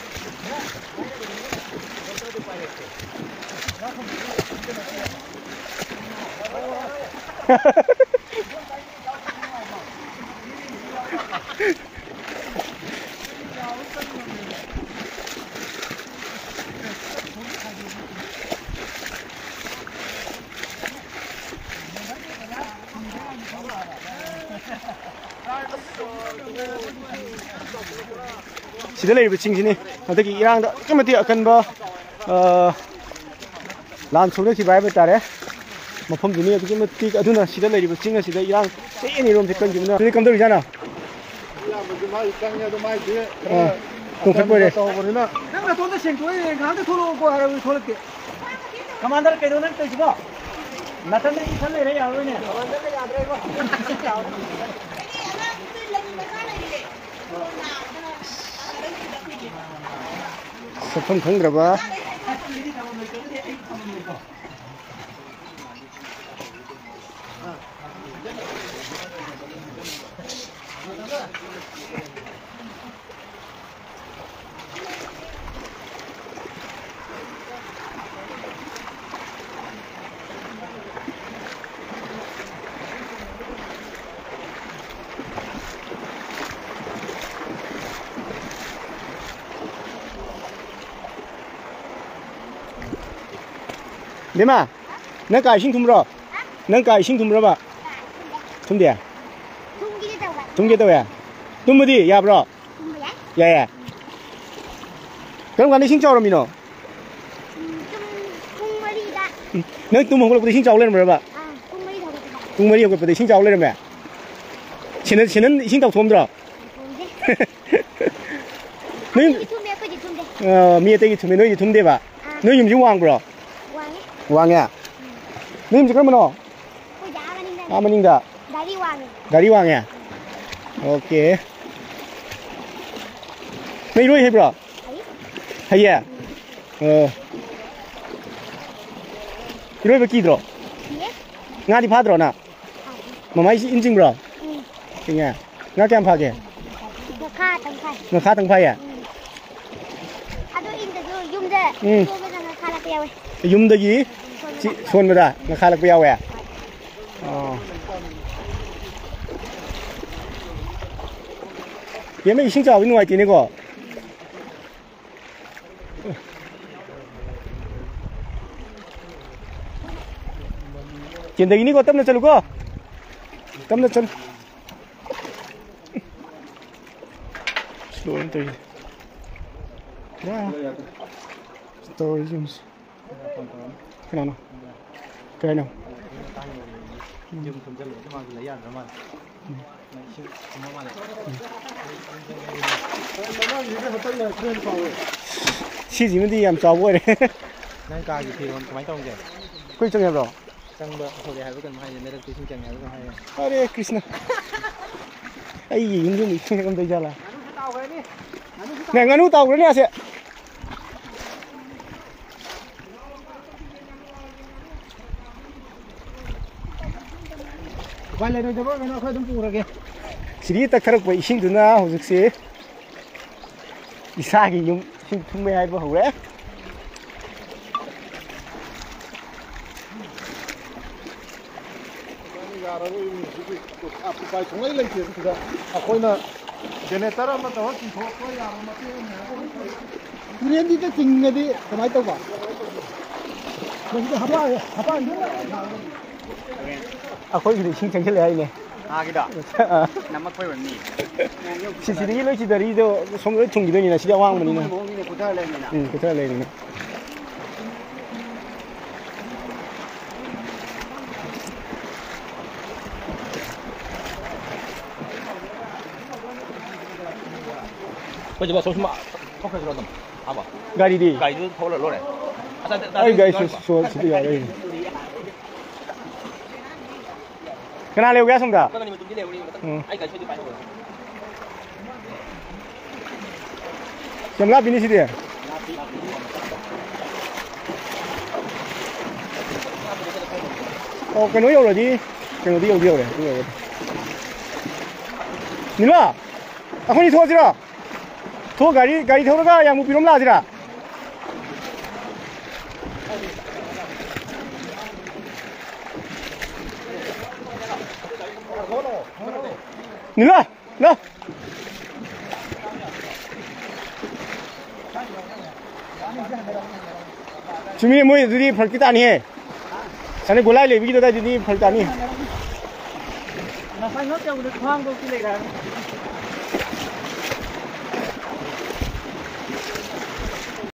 ꯁꯤꯗ ꯂꯩꯔꯤꯕ ꯆꯤꯡꯁꯤꯅꯤ ꯍꯟꯗꯛꯀꯤ ꯏꯔꯥꯡꯗ ꯑꯗꯨꯛꯀꯤ ꯃꯇꯤꯛ ꯑꯀꯟꯕ, ꯑ, ꯂꯥꯟ ꯁꯣꯛꯅꯈꯤꯕ ꯍꯥꯏꯕ ꯇꯥꯔꯦ꯫ ꯃꯐꯝꯗꯨꯅꯤ ꯑꯗꯨꯛꯀꯤ ꯃꯇꯤꯛ꯫ ꯑꯗꯨꯅ ꯁꯤꯗ ꯂꯩꯔꯤꯕ ꯆꯤꯡ ꯑꯁꯤꯗ ꯏꯔꯥꯡ ꯆꯍꯤ ꯑꯅꯤꯔꯣꯝꯁꯦ ꯀꯟꯈꯤꯕꯅ꯫ ꯑꯗꯨꯗꯤ ꯀꯝꯗꯧꯔꯤꯖꯥꯠꯅꯣ? ꯑꯌꯥꯝꯕꯁꯨ ꯃꯥꯏ ꯆꯪꯉꯦ, ꯑꯗꯣ ꯃꯥꯏꯗꯤ ꯑꯥ, ꯀꯣꯡꯈꯠꯄ ꯑꯣꯏꯔꯦ꯫ ꯇꯧꯕꯅꯤꯅ꯫ ꯅꯪ ꯅꯇꯣꯝꯇ ꯁꯦꯡꯗꯣꯛꯑꯦ, ꯉꯥꯏꯍꯥꯛꯇ ꯊꯣꯛꯂꯛꯑꯣꯀꯣ ꯍꯥꯏꯔꯕꯗꯤ ꯊꯣꯛꯂꯛꯇꯦ꯫ ꯀꯃꯥꯟꯗꯔ, ꯀꯩꯅꯣ ꯅꯪ ꯇꯧꯔꯤꯁꯤꯕꯣ? ꯅꯥꯀꯟꯗ ꯏꯊꯟ ꯂꯩꯔꯦ, ꯌꯥꯔꯣꯏꯅꯦ꯫ ꯆꯠꯐꯝ ꯈꯪꯗ꯭ꯔꯕ꯫ ꯕꯦꯝꯃ, ꯅꯪ ꯀꯥ ꯏꯁꯤꯡ ꯊꯨꯝꯕ꯭ꯔꯣ? ꯅꯪ ꯀꯥ ꯏꯁꯤꯡ ꯊꯨꯝꯕ꯭ꯔꯕ? ꯊꯨꯝꯗꯦ? ꯊꯨꯝꯒꯦ ꯇꯧꯕ꯫ ꯊꯨꯝꯒꯦ ꯇꯧꯋꯦ? ꯇꯨꯝꯕꯗꯤ ꯌꯥꯕ꯭ꯔꯣ? ꯊꯨꯝꯕ ꯌꯥꯏ꯫ ꯌꯥꯏꯌꯦ꯫ ꯀꯔꯝ ꯀꯥꯟꯗ ꯏꯁꯤꯡ ꯆꯥꯎꯔꯝꯃꯤꯅꯣ? ꯎꯝ, ꯄꯨꯡ, ꯄꯨꯡ ꯃꯔꯤꯗ꯫ ꯎꯝ, ꯅꯪ ꯇꯨꯝ ꯍꯧꯒꯠꯂꯛꯄꯗ ꯏꯁꯤꯡ ꯆꯥꯎ ꯂꯩꯔꯝꯕ꯭ꯔꯕ? ꯑꯥ, ꯄꯨꯡ ꯃꯔꯤꯗ ꯍꯧꯒꯠꯄꯗ꯫ ꯄꯨꯡ ꯃꯔꯤ ꯍꯧꯒꯠꯄꯗ ꯏꯁꯤꯡ ꯆꯥꯎ ꯂꯩꯔꯝꯃꯦ? ꯁꯦꯟꯗꯟ, ꯁꯦꯟꯗꯟ ꯏꯁꯤꯡ ꯆꯥꯎꯊꯣꯛꯑꯝꯗ꯭ꯔꯣ? ꯊꯨꯝꯗꯦ꯫ ꯅꯣꯏ ꯑꯩꯈꯣꯏꯗꯤ ꯊꯨꯝꯃꯦ, ꯑꯩꯈꯣꯏꯗꯤ ꯊꯨꯝꯗꯦ꯫ ꯑ, ꯃꯤ ꯑꯇꯩꯒꯤ ꯊꯨꯝꯃꯦ, ꯅꯣꯏꯗꯤ ꯊꯨꯝꯗꯦꯕ? ꯑꯥ꯫ ꯅꯣꯏ ꯌꯨꯝꯁꯤ ꯋꯥꯡꯕ꯭ꯔꯣ? ꯋꯥꯡꯉꯦ꯫ ꯋꯥꯡꯉꯦ? ꯎꯝ꯫ ꯅꯣꯏ ꯌꯨꯝꯁꯤ ꯀꯔꯝꯕꯅꯣ? ꯑꯩꯈꯣꯏꯗꯤ ꯑꯥ ꯃꯅꯤꯡꯗ꯫ ꯑꯥ ꯃꯅꯤꯡꯗ? ꯒꯥꯔꯤ ꯋꯥꯡꯉꯦ꯫ ꯒꯥꯔꯤ ꯋꯥꯡꯉꯦ? ꯎꯝ꯫ ꯑꯣꯀꯦ꯫ ꯅꯪ ꯏꯔꯣꯏ ꯍꯩꯕ꯭ꯔꯣ? ꯍꯩ꯫ ꯍꯩꯌꯦ? ꯎꯝ꯫ ꯑꯣ꯫ ꯏꯔꯣꯏꯕ ꯀꯤꯗ꯭ꯔꯣ? ꯀꯤꯌꯦ꯫ ꯉꯥꯗꯤ ꯐꯥꯗ꯭ꯔꯣ ꯅꯪ? ꯐꯥꯗꯦ꯫ ꯃꯃꯥꯏ ꯏꯟ ꯆꯤꯡꯕ꯭ꯔꯣ? ꯎꯝ꯫ ꯆꯤꯡꯉꯦ꯫ ꯉꯥ ꯀꯌꯥꯝ ꯐꯥꯒꯦ? ꯉꯈꯥ ꯇꯪꯈꯥꯏ꯫ ꯉꯈꯥ ꯇꯪꯈꯥꯏꯌꯦ? ꯎꯝ꯫ ꯑꯗꯣ ꯏꯟꯗꯁꯨ ꯌꯨꯝꯗ ꯎꯝ꯫ ꯁꯣꯟꯕꯗ ꯉꯈꯥ ꯂꯥꯛꯄ ꯌꯥꯎꯋꯦ꯫ ꯌꯨꯝꯗꯒꯤ ꯁꯤ ꯁꯣꯟꯕꯗ ꯉꯈꯥ ꯂꯥꯛꯄ ꯌꯥꯎꯋꯦ? ꯍꯣꯏ꯫ ꯑꯣ꯫ ꯌꯦꯟꯃ ꯏꯁꯤꯡ ꯆꯥꯎꯕꯗꯤ ꯅꯨꯡꯉꯥꯏꯇꯦꯅꯦꯀꯣ꯫ ꯆꯦꯟꯗꯒꯤꯅꯤꯀꯣ, ꯇꯞꯅ ꯆꯠꯂꯨꯀꯣ꯫ ꯇꯞꯅ ꯆꯠꯂꯨ꯫ ꯁ꯭ꯂꯣ ꯑꯣꯏꯅ ꯇꯧꯔꯤꯁꯦ꯫ ꯄꯨꯔꯥ ꯇꯧꯔꯤꯁꯦ ꯌꯦꯡꯉꯨꯁꯦ꯫ ꯀꯅꯥꯅꯣ? ꯀꯩ ꯍꯥꯏꯅꯣ? ꯎꯝ꯫ ꯁꯤꯁꯤꯃꯗꯤ ꯌꯥꯝ ꯆꯥꯎꯕ ꯑꯣꯏꯔꯦ꯫ ꯅꯪ ꯀꯥꯒꯤ ꯐꯤꯔꯣꯟ ꯀꯃꯥꯏꯅ ꯇꯧꯔꯝꯒꯦ? ꯑꯩꯈꯣꯏ ꯆꯪꯉꯦ ꯍꯥꯏꯕ꯭ꯔꯣ? ꯆꯪꯕ ꯍꯧꯔꯦ ꯍꯥꯏꯕ ꯀꯩꯅꯣ ꯍꯥꯏꯌꯦ, ꯂꯩꯔꯛꯇ ꯏꯁꯤꯡ ꯆꯪꯉꯦ ꯍꯥꯏꯕ ꯀꯩꯅꯣ ꯍꯥꯏꯌꯦ꯫ ꯍꯔꯦ ꯀ꯭ꯔꯤꯁꯅ꯫ ꯑꯩꯒꯤ ꯌꯨꯝꯁꯨ ꯏꯁꯤꯡ ꯆꯪꯉꯝꯗꯣꯏ ꯖꯥꯠꯂꯥ? ꯅꯦ, ꯉꯥꯅꯨ ꯇꯥꯎꯈ꯭ꯔꯅꯤ ꯑꯁꯦ꯫ ꯎꯄꯥꯏ ꯂꯩꯔꯣꯏꯗꯕ ꯑꯣꯏꯔꯒꯅ ꯑꯩꯈꯣꯏ ꯑꯗꯨꯝ ꯄꯨꯔꯒꯦ꯫ ꯁꯤꯗꯒꯤ ꯇꯛꯊꯔꯛꯄ ꯏꯁꯤꯡꯗꯨꯅ ꯍꯧꯖꯤꯛꯁꯤ ꯏꯁꯥꯒꯤ ꯌꯨꯝ ꯏꯁꯤꯡ ꯊꯨꯝꯃꯦ ꯍꯥꯏꯕ ꯍꯧꯔꯦ꯫ ꯌꯥꯔꯔꯣꯏ, ꯍꯧꯖꯤꯛ ꯎꯄꯥꯏ ꯁꯨꯡꯂꯩ ꯂꯩꯇꯦ꯫ ꯁꯤꯗ ꯑꯩꯈꯣꯏꯅ ꯖꯦꯅꯦꯔꯦꯇꯔ ꯑꯃ ꯇꯧꯔ ꯆꯤꯡꯊꯣꯛꯄ ꯌꯥꯕ ꯃꯇꯦꯡ ꯑꯃ꯫ ꯇꯨꯔꯦꯟꯁꯤꯗ ꯆꯤꯡꯉꯗꯤ ꯀꯃꯥꯏꯅ ꯇꯧꯕ? ꯃꯁꯤꯗ ꯍꯥꯄꯥ-, ꯍꯥꯄꯥ-, ꯑꯩꯈꯣꯏꯒꯤꯗꯤ ꯏꯁꯤꯡ ꯆꯪꯁꯤꯜꯂꯦ ꯍꯥꯏꯅꯦ꯫ ꯑꯥꯒꯤꯗꯣ? ꯑꯥ꯫ ꯅꯝꯃꯛꯄꯩ ꯑꯣꯏꯔꯝꯅꯤ꯫ ꯁꯤ ꯁꯤꯗꯒꯤ ꯂꯣꯏ ꯆꯤꯊꯔꯤꯗꯣ ꯁꯣꯝꯗ ꯂꯣꯏ ꯊꯨꯡꯈꯤꯗꯣꯏꯅꯤꯅ, ꯁꯤꯗꯤ ꯑꯋꯥꯡꯕꯅꯤꯅ꯫ ꯃꯑꯣꯡꯅꯤꯅꯦ, ꯀꯨꯊꯔ ꯂꯩꯔꯝꯃꯤꯅ꯫ ꯎꯝ, ꯀꯨꯊꯔ ꯂꯩꯔꯝꯃꯤꯅ꯫ ꯑꯩꯈꯣꯏꯁꯦ ꯕꯁ ꯁꯨꯝ ꯊꯣꯛꯈ꯭ꯔꯁꯤꯔꯣ ꯑꯗꯨꯝ? ꯑꯥꯕꯣ? ꯒꯥꯔꯤꯗꯤ? ꯒꯥꯔꯤꯗꯨ ꯊꯧꯔ ꯂꯣꯏꯔꯦ꯫ ꯑꯁ, ꯑꯗ, ꯑꯗ, ꯑꯩ ꯒꯥꯔꯤ ꯁꯣ-, ꯁꯣ-, ꯁꯤꯗ ꯌꯥꯔꯦ꯫ ꯀꯅꯥ ꯂꯩꯍꯧꯒꯦ ꯑꯁꯣꯝꯗ? ꯎꯝ꯫ ꯌꯥꯝ ꯂꯥꯞꯄꯤꯅꯦ ꯁꯤꯗꯤ꯫ ꯑꯣ, ꯀꯩꯅꯣ ꯌꯧꯔꯗꯤ, ꯀꯩꯅꯣꯗꯤ ꯌꯧꯗꯤ ꯌꯧꯔꯦ, ꯑꯗꯨ ꯌꯧꯔꯗꯤ꯫ ꯅꯤꯃꯥ, ꯑꯩꯈꯣꯏꯅꯤ ꯊꯣꯛꯑꯁꯤꯔꯣ? ꯊꯣꯛ, ꯒꯥꯔꯤ, ꯒꯥꯔꯤ ꯊꯧꯔꯒ ꯌꯥꯝꯕꯨ ꯄꯤꯔꯣꯝ ꯂꯥꯛꯑꯁꯤꯔꯥ? ꯅꯤꯃꯥ, ꯂꯥꯎ꯫ ꯆꯨꯝꯃꯤ, ꯃꯣꯏ ꯑꯗꯨꯗꯤ ꯐꯔꯛꯇꯤ ꯇꯥꯅꯤꯍꯦ꯫ ꯁꯅꯤ ꯒꯣꯂꯥꯏ ꯂꯩꯕꯒꯤꯗꯨ ꯑꯗꯥꯏꯗꯨꯗꯤ ꯐꯔꯛ ꯇꯥꯅꯤ꯫ ꯉꯁꯥꯏ ꯉꯛ ꯌꯧꯕꯗ ꯈ꯭ꯋꯥꯡꯐꯧꯗꯤ ꯂꯩꯔꯛꯑꯅꯤ꯫